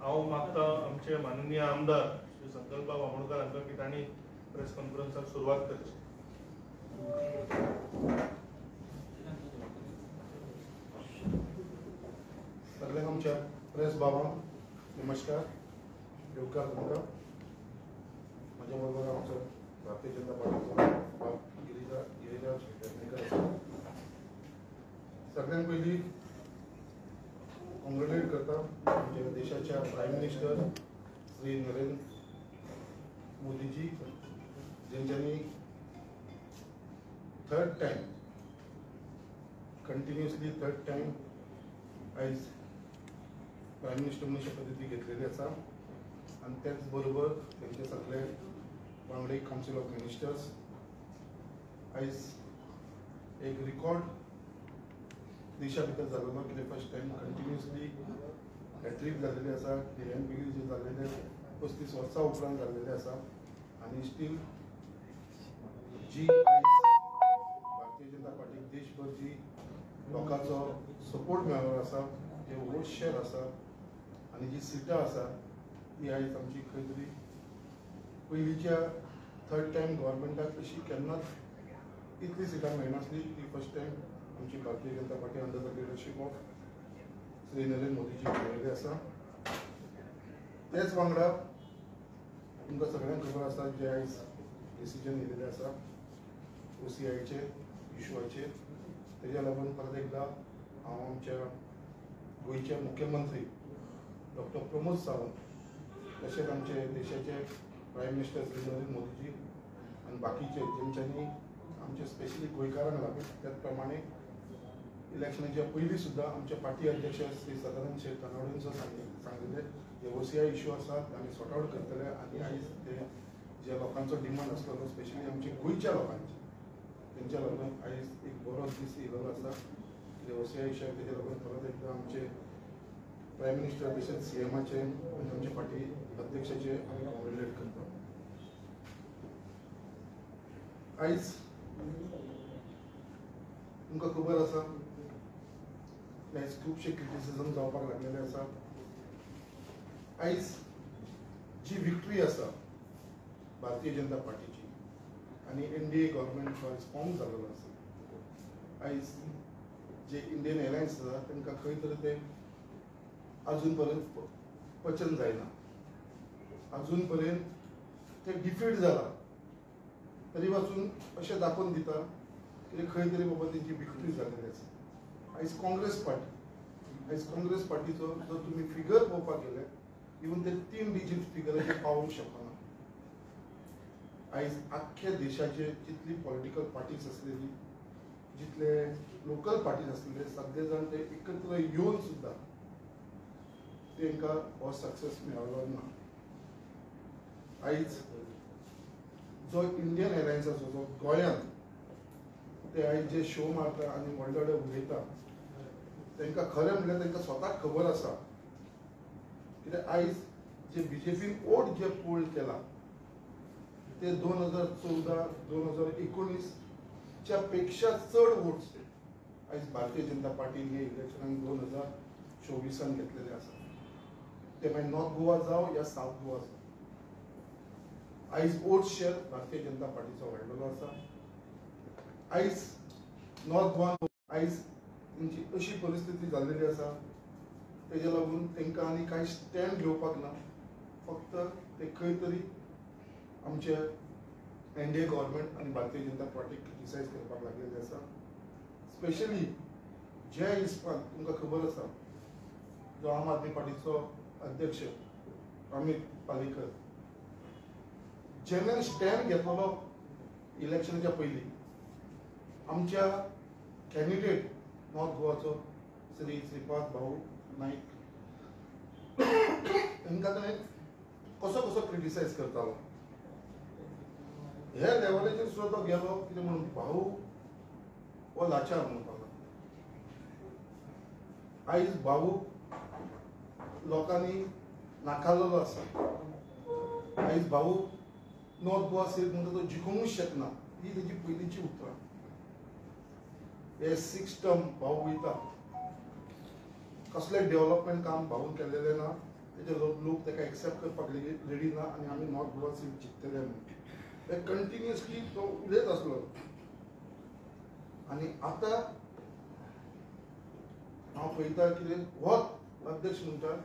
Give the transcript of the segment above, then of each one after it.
हांव मागता आमचे माननीय आमदार श्री संकल्प बामोणकर हांकां की तांणी प्रेस कॉन्फरन्साक सुरवात करची. सगळ्यांक आमच्या प्रेस बाबांक नमस्कार, येवकार तुमकां. म्हज्या बरोबर आमचो भारतीय जनता पार्टीचो बाब गिरिराज शेटकर आसा. सगळ्यांत पयलीं कॉंग्रेच्युलेट करता आमच्या देशाच्या प्रायम मिनिस्टर श्री नरेंद्र मोदीजी, जेंच्यांनी third time continuously third time आयज प्रायम मिनिस्टर म्हणून शपथविधी घेतलेली आसा. आनी त्याच बरोबर तेंचे सगळे वांगडी कावन्सील ऑफ मिनिस्टर्स आयज एक रिकॉर्ड देशा भितर जाल्लो कितें फर्स्ट टायम कंटिन्युअसली हॅट्रीक जाल्लेली आसा. ह्यान पयलीं जे जाल्लेले 35 वर्सां उपरांत जाल्लेले आसा. आनी स्टील जी आयज भारतीय जनता पार्टीक देशभर जी लोकांचो सपोर्ट मेळ्ळो आसा, जे वोट शेअर आसा आनी जी सिटां आसा ती आयज आमची खंय तरी पयलींच्या थर्ड टायम गव्हर्मेंटाक अशी केन्नाच इतली सिटां मेळनासली. ती फर्स्ट टायम आमची Bharatiya Janata Party under the leadership of Shri Narendra Modiji मेळिल्ली आसा. तेच वांगडा तुमकां सगळ्यांक खबर आसा जे आयज डिसिजन येयलेलें आसा OCIचे इशुआचेर, तेज्या लागून परत एकदां हांव आमच्या गोंयचे मुख्यमंत्री डॉक्टर प्रमोद सावंत तशेंच आमचे देशाचे प्रायम मिनिस्टर श्री नरेंद्र मोदीजी आनी बाकीचे जेंच्यांनी आमचे स्पेशली गोंयकारांक लागून त्याच प्रमाणे इलेक्शनाच्या पयलीं सुद्दां आमचे पार्टी अध्यक्ष श्री सदानंद शेट तानावडेन सांगिल्लें जे OCI issue आसा आमी सॉर्ट आवट करतले. आनी आयज ते जे लोकांचो डिमांड आसलो स्पेशली आमचे गोंयच्या लोकांचे, तेंच्या लागून आयज एक बरो दीस येयलेलो आसा. कितें OCI इशू तेज्या लागून परत एकदां आमचे प्रायम मिनिस्टर तशेंच CMाचे आनी आमचे पार्टी अध्यक्षाचे आमी कॉंग्रेच्युलेट करता. आयज तुमकां खबर आसा आयज खुबशे क्रिटिसिजम जावपाक लागलेले आसा. आयज जी विक्ट्री आसा भारतीय जनता पार्टीची आनी NDA government आयज फॉर्म जाल्लो आसा. आयज जे इंडियन एअरलायन्स आसा तांकां खंय तरी ते अजून पर्यंत पचन जायना, अजून पर्यंत ते डिफीट जाला तरी वाचून अशें दाखोवन दिता की खंय तरी बाबा तेंची विक्ट्री जाल्लेली आसा. आयज काँग्रेस पार्टी, आयज काँग्रेस पार्टीचो जर तुमी फिगर पळोवपाक गेले इवन ते 3 डिजीट फिगराचेर पावूंक शकना. आयज आख्ख्या देशाचे जितली पॉलिटिकल पार्टीज आसलेली, जितले लोकल पार्टीज आसलेले सगळे जाण ते एकत्र येवन सुद्दां तांकां हो सक्सेस मेळ्ळो ना. आयज जो इंडियन एअरलायन्साचो जो गोंयांत ते आयज जे शो मारता आनी व्हडले व्हडले उलयता तांकां खरें म्हणल्यार तांकां स्वताक खबर आसा कित्याक आयज जे BJPन वोट जे पोल केला ते 2014 2019च्या पेक्षा चड वोट्स आयज भारतीय जनता पार्टीन हे इलेक्शनान 2024 घेतलेले आसा. ते मागीर नॉर्थ गोवा जावं या सावथ गोवा जावं, आयज वोट शेअर भारतीय जनता पार्टीचो वाडलेलो आसा. आयज नॉर्थ गोवा आयज तेंची अशी परिस्थिती जाल्लेली आसा तेज्या लागून तांकां आनी कांय स्टँड घेवपाक ना. फक्त ते खंय तरी आमचे NDA government आनी भारतीय जनता पार्टी क्रिटिसायज करपाक लागलेले आसा. स्पेशली ज्या हिसपान तुमकां खबर आसा जो आम आदमी पार्टीचो अध्यक्ष अमित पालेकर जेन्ना स्टँड घेतलेलो इलेक्शनाच्या पयलीं आमच्या कॅन्डिडेट नॉर्थ गोवाचो श्री श्रीपाद भाऊ नाईक तांकां ताणें कसो कसो क्रिटिसायज करतालो ह्या लेवलाचेर सुद्दां तो गेलो कितें म्हणून भाऊ हो लाचार म्हणपाक लागलो. आयज भाऊ लोकांनी नाकारलेलो आसा. आयज भाऊ नॉर्थ गोवा सीट म्हणटा तो जिखोवंक शकना, ही तेजी पयलींची उतरां. हे 6 टर्म भाऊ वयता, कसलें डेव्हलपमेंट काम भाऊन केलेलें ना, तेजे लोक ताका एक्सेप्ट करपाक रेडी ना आनी आमी नॉर्थ गोवा सीट जिखतले म्हणून हे कंटिन्युअसली तो उलयत आसलो. आनी आतां हांव पळयता कितें होच अध्यक्ष म्हणटा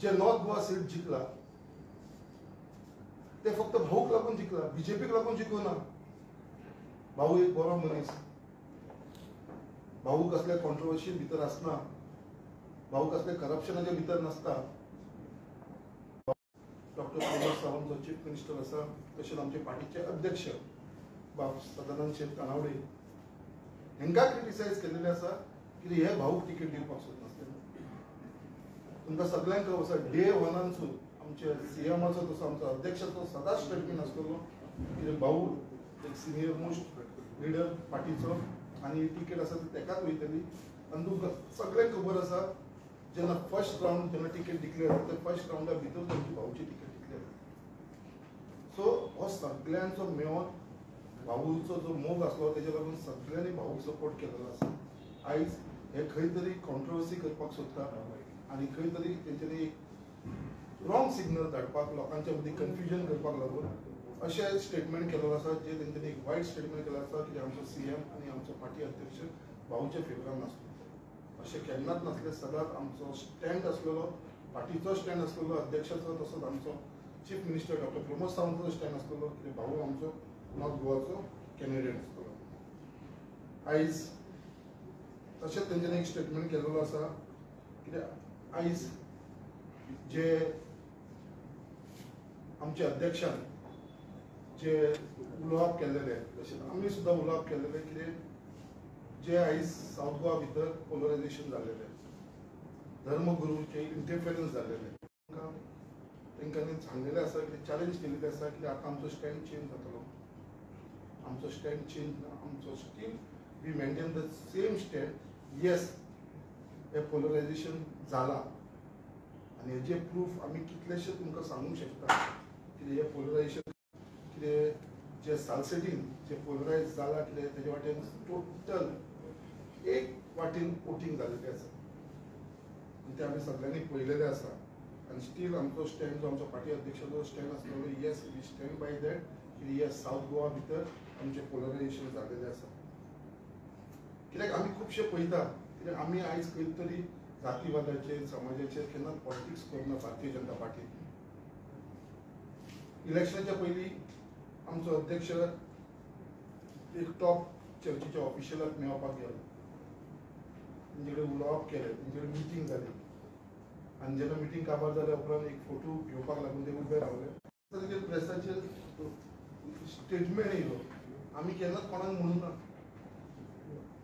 जे नॉर्थ गोवा सीट जिखला ते फक्त भाऊक लागून जिखला, बीजेपीक लागून जिखूना. भाऊ एक बरो मनीस, भाऊ कसल्या कॉन्ट्रोवर्शी भितर आसना, भाऊ कसल्या करप्शनाच्या भितर नासता. डॉक्टर प्रमोद सावंत जो चीफ मिनिस्टर आसा, तशेंच आमचे पार्टीचे अध्यक्ष बाब सदानंद शेट तानावडे हांकां क्रिटिसायज केलेलें आसा की हे भाऊक तिकेट दिवपाक सोदनासले. तुमकां सगळ्यांक खबर आसा डे वनानसून आमचे सीएमाचो तसो आमचो अध्यक्षाचो सदांच स्टेटमेंट आसतलो की भाऊ एक सिनियर मोस्ट लिडर पार्टीचो आनी तिकेट आसा ती तेकाच वयतली. आनी तुमकां सगळ्यांक खबर आसा जेन्ना फर्स्ट रावंड जेन्ना तिकेट डिक्लेअर जाता ते फर्स्ट रावंडा भितर तांची भाऊची तिकेट डिक्लेअर जाता. सो हो सगळ्यांचो मेळोन भाऊचो जो मोग आसलो तेजे लागून सगळ्यांनी भाऊक सपोर्ट केलेलो आसा. आयज हे खंय तरी कॉन्ट्रोवर्सी करपाक सोदता आनी खंय तरी तेंच्यांनी एक रॉंग सिग्नल धाडपाक लोकांच्या मदीं कन्फ्युजन करपाक लागून अशें स्टेटमेंट केलेलो आसा जे तेंच्यांनी एक वायट स्टेटमेंट केलें आसा की आमचो सीएम आनी आमचो पार्टी अध्यक्ष भाऊच्या फेवरान नासलो. अशें केन्नाच नासलें. सदांच आमचो स्टँड आसलेलो, पार्टीचो स्टँड आसलेलो अध्यक्षाचो, तसोच आमचो चीफ मिनिस्टर डॉक्टर प्रमोद सावंताचो स्टँड आसलेलो की भाऊ आमचो नॉर्थ गोवाचो कॅन्डिडेट आसतलो. आयज तशेंच तेंच्यांनी एक स्टेटमेंट केलेलो आसा कित्याक आयज जे आमचे अध्यक्षान जे उलोवप केलेलें तशेंच आमी सुद्दां उलोवप केलेलें कितें जे आयज सावथ गोवा भितर पोलरायझेशन जाल्लेलें, धर्मगुरूचे इंटरफेरन्स जाल्लेलें, तांकां सांगलेलें आसा कितें चॅलेंज केलेलें आसा की आतां आमचो स्टँड चेंज जातलो. आमचो स्टँड चेंज ना, आमचो still we maintain the same stand. Yes, हें पोलरायझेशन जालां आनी हेजे प्रूफ आमी कितलेशे तुमकां सांगूंक शकता कितें हें पोलरायझेशन कितें जे सालसेटीन जे पोलरायज जालां कितें तेजे वाटेन टोटल एक वाटेन वोटींग जाल्लें आसा आनी तें आमी सगळ्यांनी पळयलेलें आसा. आनी स्टील आमचो स्टँड जो आमचो पार्टी अध्यक्षाचो स्टँड आसलेलो yes we stand by that की येस सावथ गोवा भितर आमचें पोलरायझेशन जाल्लेलें आसा. कित्याक आमी खुबशे पळयता कित्याक आमी आयज खंय तरी जातीवादाचेर समाजाचेर केन्नाच पॉलिटिक्स करना भारतीय जनता पार्टी. इलेक्शनाच्या पयलीं आमचो अध्यक्ष एक टॉप चर्चीच्या ऑफिशियलाक मेळपाक गेलो, तेंचे कडेन उलोवप केलें, तेंचे कडेन मिटींग जाली आनी जेन्ना मिटींग काबार जाल्या उपरांत एक फोटो घेवपाक लागून ते उबे रावले. तेजेर प्रेसाचेर स्टेटमेंट येयलो आमी केन्नाच कोणाक म्हणूं ना.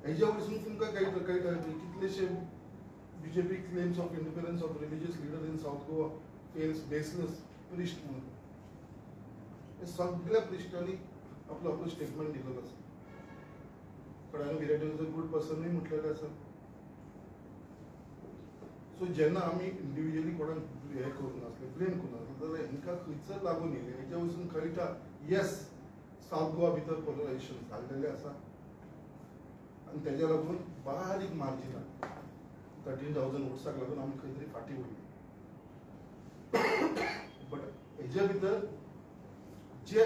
हेज्या वयरसून तुमकां कळटा कितलेशे BJP claims of independence of religious leader in South Goa fails baseless priest म्हणून हे सगळ्या प्रिस्टांनी आपलो आपलो स्टेटमेंट दिलेलो आसा. थोड्यांनी विराट is a good पर्सनूय म्हटलेलें आसा. सो जेन्ना आमी इंडिविज्युअली कोणाक हें करूंक नासलें, ब्लेम करूंक नासलें जाल्यार हेंकां खंयसर लागून येयलें हेज्या वयसून कळटा येस सावथ गोवा भितर पोलरायझेशन जाल्लेलें आसा आनी तेज्या लागून बारीक मार्जिनान 13,000 वोट्साक लागून आमी खंय तरी फाटीं उरले. बट हेज्या भितर जे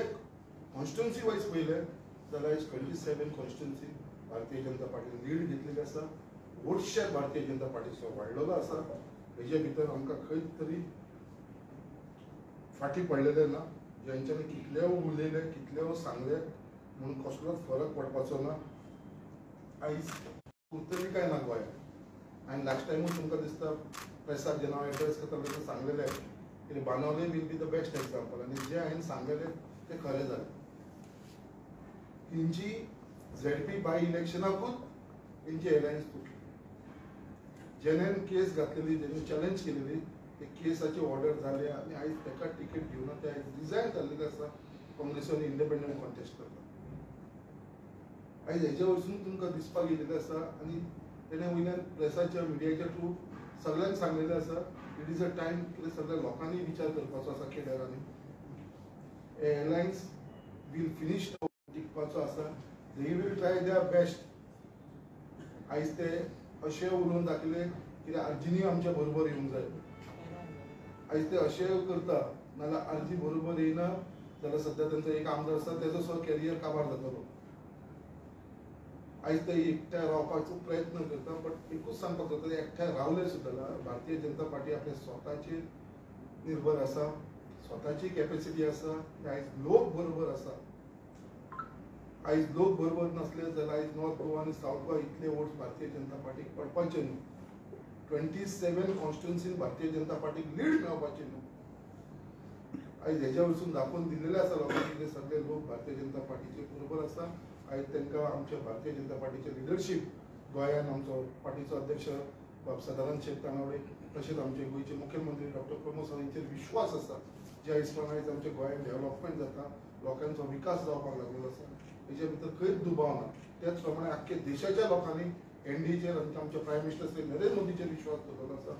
कॉन्स्टिट्युन्सी वायज पळयलें जाल्यार आयज 27 कॉन्स्टिट्युन्सी भारतीय जनता पार्टीन लीड घेतलेली आसा. वोट शेअर भारतीय जनता पार्टीचो वाडलेलो आसा. हेज्या भितर आमकां खंय तरी फाटीं पडलेलें ना. ज्यांच्यानी कितलेय उलयले कितलेय सांगले म्हणून कसलोच फरक पडपाचो ना. आयज उरतली काय ना गोंयांत. आनी लास्ट टायमूच तुमकां दिसता प्रेसाक जेन्ना हांव एड्रेस करतालो तेन्ना सांगलेलें की Benaulim will be the best example आनी जें हांवें सांगलेलें तें खरें जालें. तेंची झेडपी बाय इलेक्शनाकूच तेंची एलायन्स तुटली. जेन्ना केस घातलेली, जेन्ना चॅलेंज केलेली ते केसाची ऑर्डर जाली आनी आयज ताका तिकेट दिवना, ते आयज रिजायन जाल्लेले आसा काँग्रेसान इंडिपेंडंट कॉन्टेस्ट करता. आयज हेज्या वरसून तुमकां दिसपाक येयलेलें आसा आनी तेणे वयल्यान प्रेसाच्या मिडियाच्या थ्रू सगळ्यांक सांगलेलें आसा it is a time कितें सगळ्या लोकांनी विचार करपाचो आसा खेड्यारांनी. एअरलायन्स वील फिनीश टिकपाचो आसा. They will try their best. आयज ते अशें उलोवन दाखयलें कित्याक आर्जिनी आमच्या बरोबर येवंक जाय. आयज ते अशें करता नाजाल्यार आरजी बरोबर येयना जाल्यार सद्या तांचो एक आमदार आसा तेजो सुद्दां कॅरियर काबार जातलो. आयज ते एकठांय रावपाचो प्रयत्न करता, बट एकूच सांगपाक जाता, एकठांय रावले सुद्दां जाल्यार भारतीय जनता पार्टी आपल्या स्वताचेर निर्भर आसा, स्वताची कॅपेसिटी आसा. आयज लोक बरोबर आसा. आयज लोक बरोबर नासले जाल्यार आयज नॉर्थ गोवा आनी सावथ गोवा इतले वोट्स भारतीय जनता पार्टीक पडपाचे न्हू. 27 कॉन्स्टिट्युन्सीन भारतीय जनता पार्टीक लीड मेळपाची न्हू. आयज हेज्या वयरसून दाखोवन दिलेले आसा लोकांक की सगळे लोक भारतीय जनता पार्टीचे बरोबर आसा. आयज तांकां आमच्या भारतीय जनता पार्टीचे लिडरशीप गोंयान आमचो पार्टीचो अध्यक्ष बाब सदानंद शेट तानावडे, तशेंच आमचे गोंयचे मुख्यमंत्री डॉक्टर प्रमोद सावंत हांचेर विश्वास आसा. ज्या हिसपान आयज आमच्या गोंयांत डेव्हलपमेंट जाता, लोकांचो विकास जावपाक लागलेलो आसा, हेच्या भितर खंयच दुबाव ना. त्याच प्रमाणे आख्खे देशाच्या लोकांनी एनडीएचेर आनी आमचे प्रायम मिनिस्टर श्री नरेंद्र मोदीचेर विश्वास दवरलो आसा.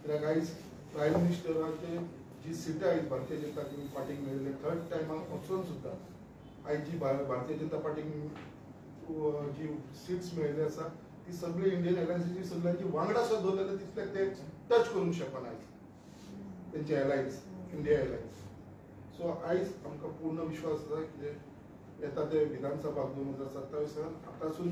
कित्याक आयज प्रायम मिनिस्टराचे जी सिटां आयज भारतीय जनता पार्टीक मेळिल्ले थर्ड टायमाक वचून सुद्दां आयज जी भारतीय जनता पार्टीक जी सिट्स मेळिल्ली आसा ती सगळी इंडियन एलायन्सीची सगळ्यांची वांगडा सुद्दां दवरलेले तितले ते टच करूंक शकना आयज तेंचे एलायन्स, इंडिया एलायन्स. सो आयज आमकां पूर्ण विश्वास आसा कितें येता ते विधानसभा 2027 आतांसून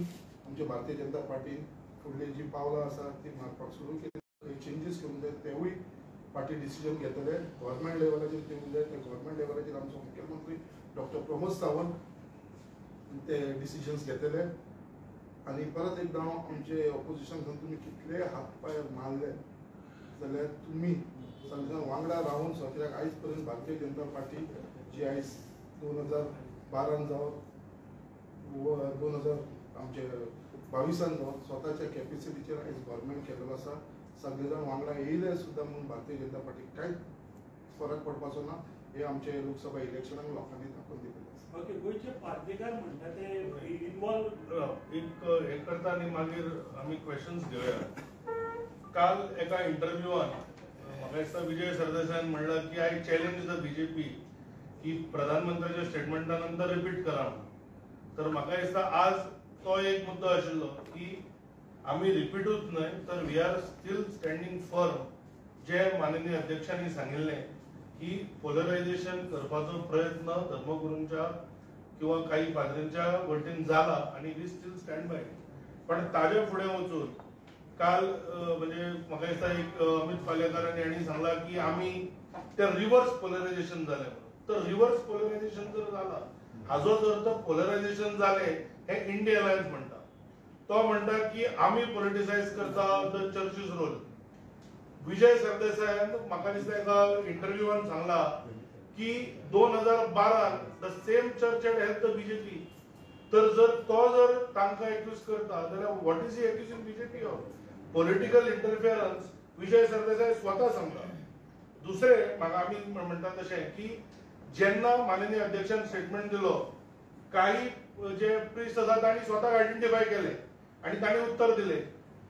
आमचे भारतीय जनता पार्टीन फुडली जी पावलां आसा ती मारपाक सुरू केली. चेंजीस करूंक जाय तेवूय पार्टी डिसिजन घेतले. गव्हर्मेंट लेवलाचेर दिवंक जाय ते गव्हर्मेंट लेवलाचेर आमचो मुख्यमंत्री डॉक्टर प्रमोद सावंत ते डिसिजन्स घेतले. आनी परत एकदां आमचे ऑपोजिशन तुमी कितले हात पांय मारले जाल्यार तुमी सगळ्या वांगडा रावन सुद्दां, कित्याक आयज पर्यंत भारतीय जनता पार्टी जी आयज 2012 जावं 2022 जावं स्वताच्या कॅपेसिटीचेर आयज गव्हर्मेंट केलेलो आसा. सगळे जाण वांगडा येयले सुद्दां म्हणून भारतीय जनता पार्टीक कांयच फरक पडपाचो ना. हे आमचे लोकसभा इलेक्शनाक लोकांनी दाखोवन दिलेलें आसा. ओके, गोंयचे पार्टीकार म्हणटा ते इन्वॉल्व एक हें करता आनी मागीर आमी क्वेश्चन्स घेवया. काल एका इंटरव्यूआन म्हाका दिसता विजय सरदेसायान म्हणलां की I challenge the BJP की प्रधानमंत्र्याच्या स्टेटमेंटा नंतर रिपीट करा म्हणून. तर म्हाका दिसता आज तो एक मुद्दो आशिल्लो की आमी रिपीटूच न्हय तर we are still standing firm. जे माननीय अध्यक्षांनी सांगिल्लें की पोलरायझेशन करपाचो प्रयत्न धर्मगुरूंच्या किंवा काही पाद्रींच्या वटेन जाला आनी we still stand by. पण ताजे फुडें वचून काल म्हणजे म्हाका दिसता एक अमित पालेकारांनी हांणी सांगला की आमी ते रिवर्स पोलरायझेशन जालें म्हणून. तर रिवर्स पोलरायझेशन जर जाला हाजोच अर्थ पोलरायझेशन जालें हें इंडिया अलायन्स म्हणटा. तो म्हणटा की आमी पॉलिटिसायज करता the churches role. विजय सरदेसायान म्हाका दिसता एका इंटरव्यूआन सांगला की 2012 the same church had help the BJP. तर जर तो जर तांकां एक्यूज करता जाल्यार what is he accusing BJP of political interference? Vijay Sardesai स्वता सांगता. दुसरें म्हाका आमी म्हणटा तशें की जेन्ना माननीय अध्यक्षान स्टेटमेंट दिलो काही जे प्रिस्ट आसा तांणी स्वताक आयडेंटिफाय केले आनी तांणी उत्तर दिले.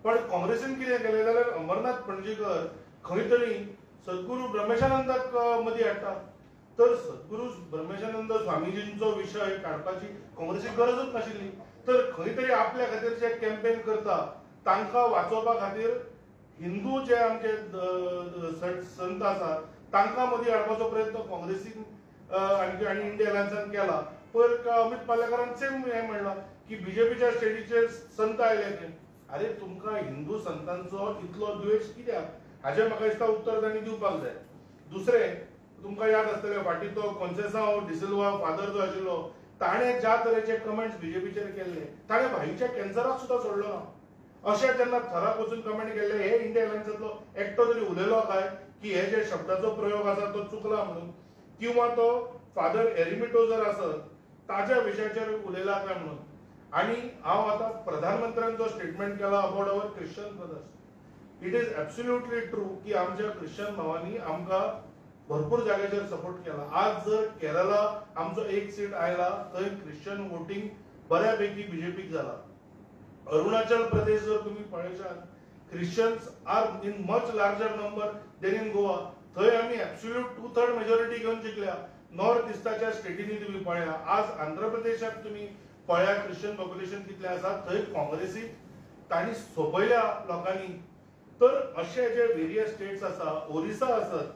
पण काँग्रेसीन कितें केलें जाल्यार अमरनाथ पणजीकर खंय तरी सद्गुरू ब्रह्मेशानंदाक मदीं हाडटा. तर सद्गुरू ब्रह्मेशानंद स्वामीजींचो विशय काडपाची काँग्रेसीक गरजूच नाशिल्ली. तर खंय तरी आपल्या खातीर जे कॅम्पेन करता तांकां वाचोवपा खातीर हिंदू जे आमचे संत आसा तांकां मदीं हाडपाचो प्रयत्न काँग्रेसीन आनी इंडिया अलायन्सान केला. पयर अमित पालेकारान सेम हें म्हणलां की बीजेपीच्या स्टेटीचेर संत आयले खंय. अरे तुमकां हिंदू संतांचो इतलो द्वेश कित्याक? हाजें म्हाका दिसता उत्तर तांणी दिवपाक जाय. दुसरें तुमकां याद आसतलें फाटीं तो कॉन्सेसांव डिसिल्वा फादर जो आशिल्लो ताणें ज्या तरेचे कमेंट्स बीजेपीचेर केल्ले ताणें भाईच्या कॅन्सराक सुद्दां सोडलो ना. अशें जेन्ना थराक वचून कमेंट केल्ले हे इंडिया अलायन्सांतलो एकटो तरी उलयलो काय की हे जे शब्दाचो प्रयोग आसा तो चुकला म्हणून, किंवा तो फादर एरिमिटो जर आसत ताज्या विशयाचेर उलयला काय म्हणून. आनी हांव आतां प्रधानमंत्र्यांचो स्टेटमेंट केला about our Christian brothers. It is absolutely true की आमच्या ख्रिश्चन भावांनी आमकां भरपूर जाग्याचेर सपोर्ट केला. आज जर केरला आमचो एक सीट आयला थंय ख्रिश्चन वोटींग बऱ्यापैकी बीजेपीक जाला. अरुणाचल प्रदेश जर तुम्ही पळयशात Christians are in much larger number than in Goa. थंय आमी एब्सोल्यूट 2/3 मेजॉरिटी घेवन जिखल्या. नॉर्थ इस्टाच्या स्टेटींनी तुम्ही पळया, आज आंध्र प्रदेशाक तुम्ही पळया ख्रिश्चन पॉप्युलेशन कितलें आसा. थंय काँग्रेसीक तांणी सोंपयल्या लोकांनी. तर अशे जे वेरियस स्टेट्स आसा, ओरिसा आसत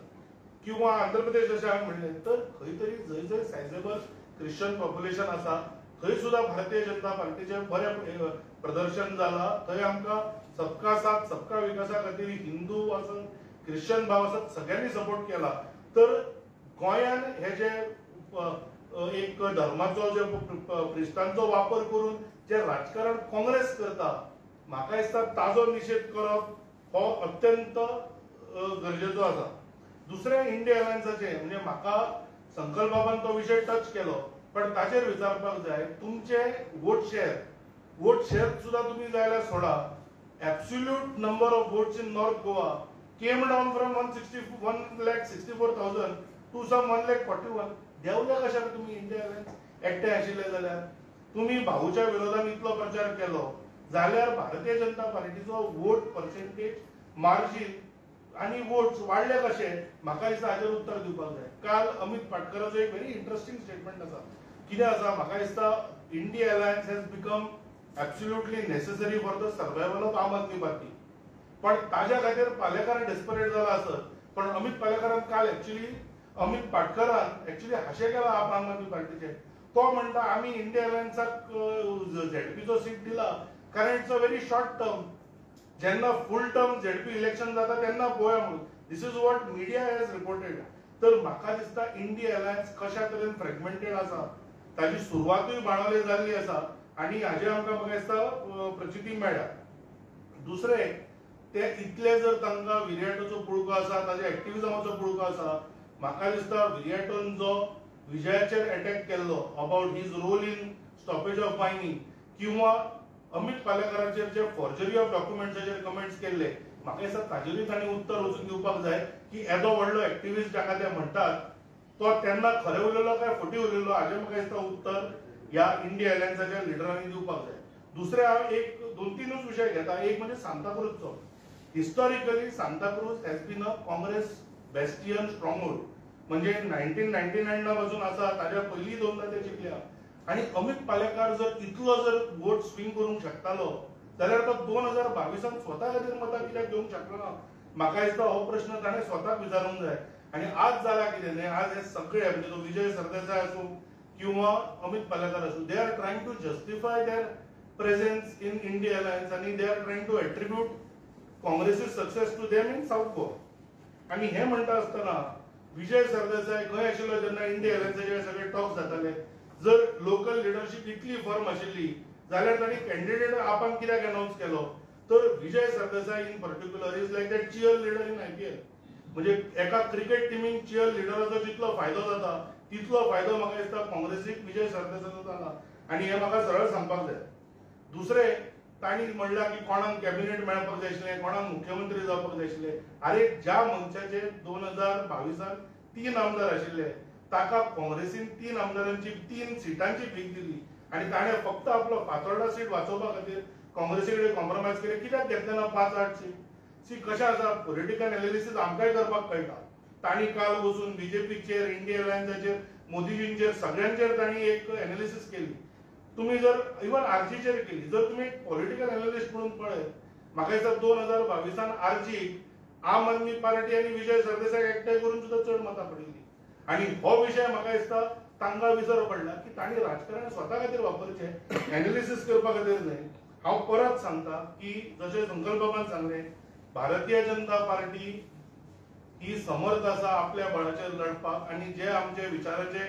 किंवा आंध्र प्रदेश अशें हांवें म्हणलें, तर खंय तरी जंय जंय सायजेबल क्रिश्चन पॉप्युलेशन आसा थंय सुद्दां भारतीय जनता पार्टीचें बरें प्रदर्शन जाला. थंय आमकां सबका साथ सबका विकासा खातीर हिंदू आसत, क्रिश्चन भाव आसत, सगळ्यांनी सपोर्ट केला. तर गोंयान हे जे एक धर्माचो जे क्रिस्तांचो वापर करून जे राजकारण काँग्रेस करता, म्हाका दिसता ताजो निशेध करप हो अत्यंत गरजेचो आसा. दुसरें इंडिया अलायन्साचें म्हणजे म्हाका संकल्प बाबान तो विशय टच केलो, पण ताचेर विचारपाक जाय, तुमचे वोट शेअर सुद्दां तुमी जाय जाल्यार सोडा, absolute number of votes in North Goa came down from 1,64,000 to some 1,41,000. देंवले कशाक तुमी इंडिया अलायन्स एकठांय आशिल्ले जाल्यार? तुमी भाऊच्या विरोधान इतलो प्रचार केलो जाल्यार Bharatiya Janata पार्टीचो vote percentage margin आनी वोट्स वाडले कशे? म्हाका दिसता हाजेर उत्तर दिवपाक जाय. काल अमित पाटकराचो एक व्हेरी इंट्रस्टिंग स्टेटमेंट आसा, कितें आसा म्हाका दिसता India alliance has become absolutely necessary for the survival of Aam Aadmi Party. पण ताज्या खातीर पालेकार डेस्परेट जाला आसत, पण अमित पालेकारान काल एक्चुअली अमित पाटकरान एक्चुअली हाशें केलां आप आम आदमी पार्टीचे. तो म्हणटा आमी इंडिया अलायन्साक झेडपीचो सीट दिला कारण it's a very short term, जेन्ना फूल टर्म झेडपी इलेक्शन जाता तेन्ना पळोवया म्हणून. This is what media has reported. तर म्हाका दिसता इंडिया अलायन्स कशा तरेन फ्रेगमेंटेड आसा, ताजी सुरवातूय बाणावले जाल्ली आसा आनी हाजे आमकां म्हाका दिसता प्रचिती मेळ्ळ्या. दुसरें, ते इतले जर तांकां विरियाटोचो पुळको आसा, ताजे एक्टिविजमाचो पुळको आसा, म्हाका दिसता विरियाटोन जो विजयाचेर एटॅक केल्लो about his role in stoppage of mining किंवा अमित पालेकराचेर जे फॉर्जरी ऑफ डॉक्युमेंट्साचेर कमेंट्स केल्ले, म्हाका दिसता ताजेरूय तांणी उत्तर वचून दिवपाक जाय की येदो व्हडलो एक्टिविस्ट जाका ते म्हणटात तो तेन्ना खरें उलयलो काय फटी उलयलो, हाजें म्हाका दिसता उत्तर ह्या इंडिया अलायन्साच्या लिडरांनी दिवपाक जाय. दुसरें, हांव एक दोन तिनूच विशय घेता. एक म्हणजे सांताक्रूजचो. Historically Santacruz has been a Congress bastion stronghold, म्हणजे 1999 पासून आसा, ताज्या पयलीं दोनदा ते जिखल्या. आनी अमित पालेकार जर इतलो जर वोट स्विंग करूंक शकतालो जाल्यार तो 2022 स्वता खातीर मतां कित्याक घेवंक शकलो ना? म्हाका दिसता हो प्रश्न ताणें स्वताक विचारूंक जाय. आनी आज जाला कितें न्हय, आज हे सगळे म्हणजे तो विजय सरदेसाय आसूं किंवा अमित पालेकार आसूं, they are trying to justify their presence in India alliance आनी they are trying to attribute काँग्रेसी's success to them in South Goa. आनी हें म्हणटा आसतना विजय सरदेसाय खंय आशिल्लो जेन्ना इंडिया अलायन्साचे सगळे टॉक जाताले? जर लोकल लिडरशीप इतली फर्म आशिल्ली जाल्यार तांणी कॅन्डिडेट आपान कित्याक अनावन्स केलो? तर Vijay Sardesai in particular is like that cheer leader in IPL. म्हणजे एका क्रिकेट टिमीक चियर लिडराचो जितलो फायदो जाता तितलो फायदो म्हाका दिसता काँग्रेसीक विजय सरदेसायचो जाला आनी हें म्हाका सरळ सांगपाक जाय. दुसरें, तांणी म्हणलां की कोणाक कॅबिनेट मेळपाक जाय आशिल्लें, कोणाक मुख्यमंत्री जावपाक जाय आशिल्लें. आरे, ज्या मनशाचे 2022 3 आमदार आशिल्ले ताका काँग्रेसीन 3 आमदारांची 3 सिटांची भीक दिली आनी ताणें फक्त आपलो फातोर्डा सीट वाचोवपा खातीर काँग्रेसी कडेन कॉम्प्रोमायज केलें. कित्याक घेतलें ना 5-8 सीट? सी कशें आसा, पॉलिटिकल एनालिसीस आमकांय करपाक कळटा. तांणी काल वचून बीजेपीचेर, इंडिया अलायन्साचेर, मोदीजींचेर, सगळ्यांचेर तांणी एक एनालिसीस केली. तुमी जर इवन आरजीचेर केली, जर तुमी एक पॉलिटिकल एनालिस्ट म्हणून पळयत, म्हाका दिसता 2022 आरजी आम आदमी पार्टी आनी विजय सरदेसाय एकठांय करून सुद्दां चड मतां पडिल्ली. आनी हो विशय म्हाका दिसता तांकां विसर पडला की तांणी राजकारण स्वता खातीर वापरचें, एनालिसीस करपा खातीर न्हय. हांव परत सांगता की जशें संकल्प बाबान सांगलें, भारतीय जनता पार्टी ही समर्थ आसा आपल्या बळाचेर लढपाक आनी जे आमचे विचाराचे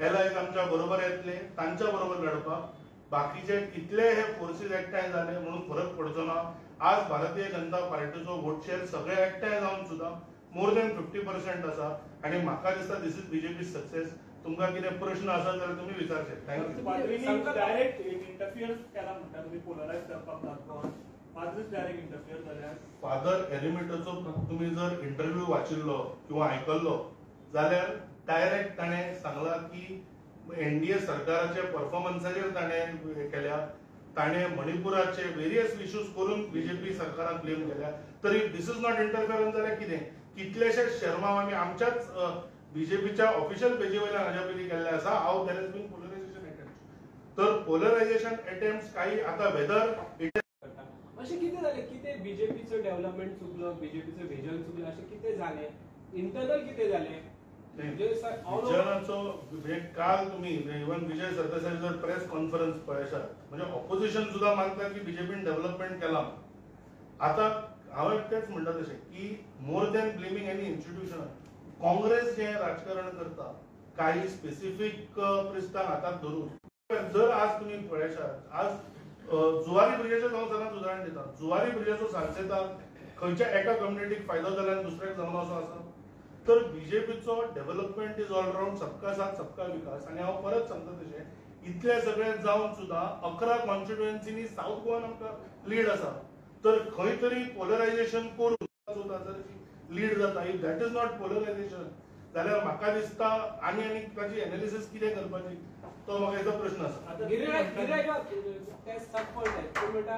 एलायज आमच्या बरोबर येतले तांच्या बरोबर लढपाक. बाकीचे कितले हे फोर्सीस एकठांय जाले म्हणून फरक पडचो ना. आज भारतीय जनता पार्टीचो वोट शेअर सगळे एकठांय जावन सुद्दां मोर दॅन 50% आसा आनी म्हाका दिसता this is BJP success. तुमकां कितें प्रश्न आसा जाल्यार तुमी विचारचे. Thank you. Direct interfere केला म्हणटा तुमी, पोलरायज करपाक दाखोवन फादर्स डायरेक्ट इंटरफियर जाल्यार? फादर एलिमिटोचो तुमी जर इंटरव्यू वाचिल्लो किंवा आयकल्लो जाल्यार डायरेक्ट ताणें सांगलां की एनडीए सरकाराच्या परफॉर्मन्साचेर ताणें केल्या, ताणें मणिपुराचे वेरियस इश्यूज करून बीजेपी सरकाराक ब्लेम केल्या. तरी this is not interference जाल्यार कितें? कितलेशेच शर्मा आमी आमच्याच बीजेपीच्या ऑफिशियल पेजी वयल्यान हाज्या पयलीं केल्ले आसा how there has been polarisation attempt. तर पोलरायझेशन अटेम्प्ट काही आतां वेदर it अशें कितें जालें? कितें बीजेपीचो डेव्हलपमेंट चुकलो, बीजेपीचो विजन चुकलो, अशें कितें जालें? इंटरनल कितें जालें? विजनाचो काल तुम्ही इवन विजय सरदेसाय जर प्रेस कॉन्फरन्स पळयशात म्हणजे ऑपोजिशन सुद्धा मानता की बीजेपीन डेव्हलपमेंट केला. आता हांव तेच म्हणटा तशें की more than blaming any institution, Congress जे राजकारण करता काही स्पेसिफीक क्रिस्तांक हाताक धरून. जर आज तुम्ही पळयशात, आज जुवारी ब्रिजाचें हांव सदांच उदाहरण दिता. जुवारी ब्रिजाचो सालसेताक खंयच्या एका कम्युनिटीक फायदो जाला आनी दुसऱ्याक जावना असो आसा? तर बीजेपीचो डेव्हलपमेंट is all round, सबका साथ सबका विकास. आनी हांव परत सांगता तशें इतले सगळे जावन सुद्धा 11 कॉन्स्टिट्युएन्सीनी सावथ गोवान आमकां लीड आसा. तर खंय तरी पोलरायझेशन करून 14,000ची लीड जाता. If that is not polarisation जाल्यार म्हाका दिसता आनी आनी ताची एनालिसीस कितें करपाची तो म्हाका दिसता प्रश्न आसा. म्हणटा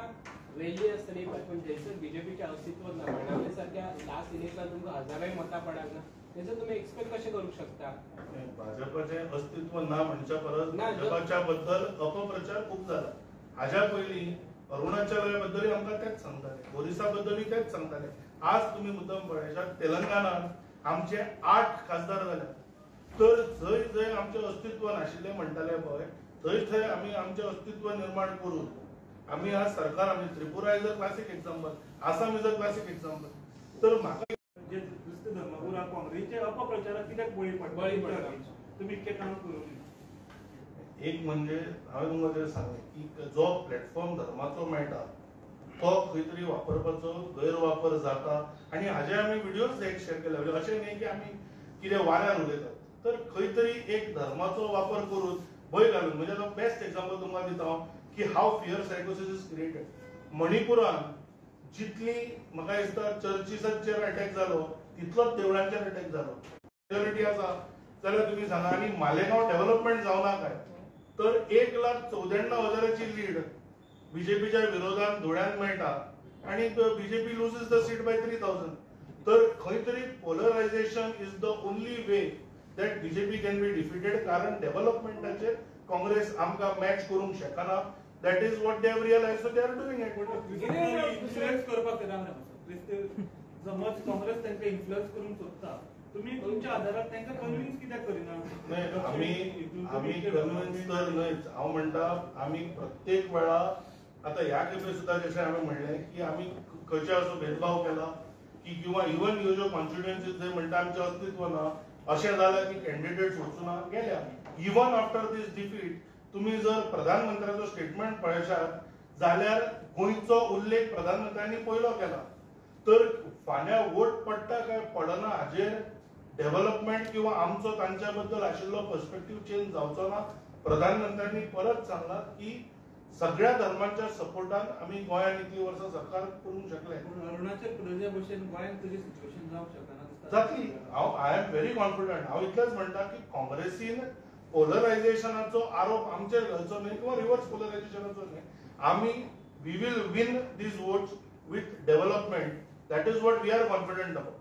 वेल्ली आसतली पण थंयसर बीजेपीचें अस्तित्व ना, बाणावले सारक्या लास्ट इलेक्शन तुमकां हजाराय मतां पडना, थंयसर तुमी एक्सपेक्ट कशें करूंक शकता? भाजपाचें अस्तित्व ना म्हणच्या परस भाजपाच्या बद्दल अपप्रचार खूब जाला. हाज्या पयलीं अरुणाचला बद्दलय आमकां तेच सांगताले, ओरिसा बद्दलय तेच सांगताले. आज तुमी मुद्दम पळयशात तेलंगणात आमचे 8 खासदार जाल्यात. तर जंय जंय आमचें अस्तित्व नाशिल्लें म्हणटाले पळय थंय थंय आमी आमचें अस्तित्व निर्माण करून आमी आज सरकार, आमी Tripura is a classic example, Assam is a classic example. तर म्हाका जे क्रिस्त धर्मगुरू काँग्रेसचे अपप्रचाराक कित्याक बळी पडटा तुमी इतकें काम करून? एक म्हणजे हांवें तुमकां तें सांगलें की जो प्लॅटफॉर्म धर्माचो मेळटा तो खंय तरी वापरपाचो गैरवापर जाता. आनी हाजे आमी व्हिडियोज एक शेअर केले, म्हणजे अशें न्ही की आमी कितें वाऱ्यार उलयतात. तर खंय तरी एक धर्माचो वापर करून भंय घालून, म्हणजे आतां बेस्ट एग्जाम्पल तुमकां दिता हांव की how fear सायकोसिस is created. मणिपुरान जितली म्हाका दिसता चर्चिसाचेर अटॅक जालो तितलोच देवळांचेर अटॅक जालो. मेजॉरिटी आसा जाल्यार तुमी सांगा. आनी मालेगांव डेव्हलपमेंट जावना काय? तर 1,94,000ची लीड बीजेपीच्या विरोधात धुळ्यान मेळटा आनी BJP loses the seat by 3,000. तर खंय तरी polarisation is the only way that BJP can be defeated. कारण डेव्हलपमेंटाचेर काँग्रेस आमकां मॅच करूंक शकना. That is what they have realise, so they are doing it. Influence करपाक समज काँग्रेस तांकां इन्फ्लुएन्स करूंक सोदता, तुम्ही तुमच्या आधारार तांकां कन्विन्स कित्याक करिना? न्हय, आमी कन्विन्स तर न्हयच. हांव म्हणटा आमी प्रत्येक वेळा आतां ह्या खेपे सुद्दां जशें हांवें म्हणलें की आमी खंयचे असो भेदभाव केला की किंवा इवन ह्यो ज्यो कॉन्स्टिट्युएन्सी जंय म्हणटा आमचें अस्तित्व ना अशें जालें की कॅन्डिडेट्स वचूना गेल्या. इवन आफ्टर these defeat तुमी जर प्रधानमंत्र्याचो स्टेटमेंट पळयशात जाल्यार गोंयचो उल्लेख प्रधानमंत्र्यांनी पयलो केला. तर फाल्यां वोट पडटा काय पडना हाजेर डेव्हलपमेंट किंवा आमचो तांच्या बद्दल आशिल्लो पर्स्पेक्टीव चेंज जावचो ना. प्रधानमंत्र्यांनी परत सांगला की सगळ्या धर्मांच्या सपोर्टान आमी गोंयांत इतली वर्सां सरकार करूंक शकले. अरुणाचल प्रदेशा भशेन गोंयांत तशी सिच्युएशन जावंक शकना जातली. हांव I am very confident. हांव इतलेंच म्हणटा की काँग्रेसीन पोलरायझेशनाचो आरोप आमचेर घालचो न्हय किंवा रिवर्स पोलरायझेशनाचो न्हय. आमी we will win these votes with development. That is what we are confident about.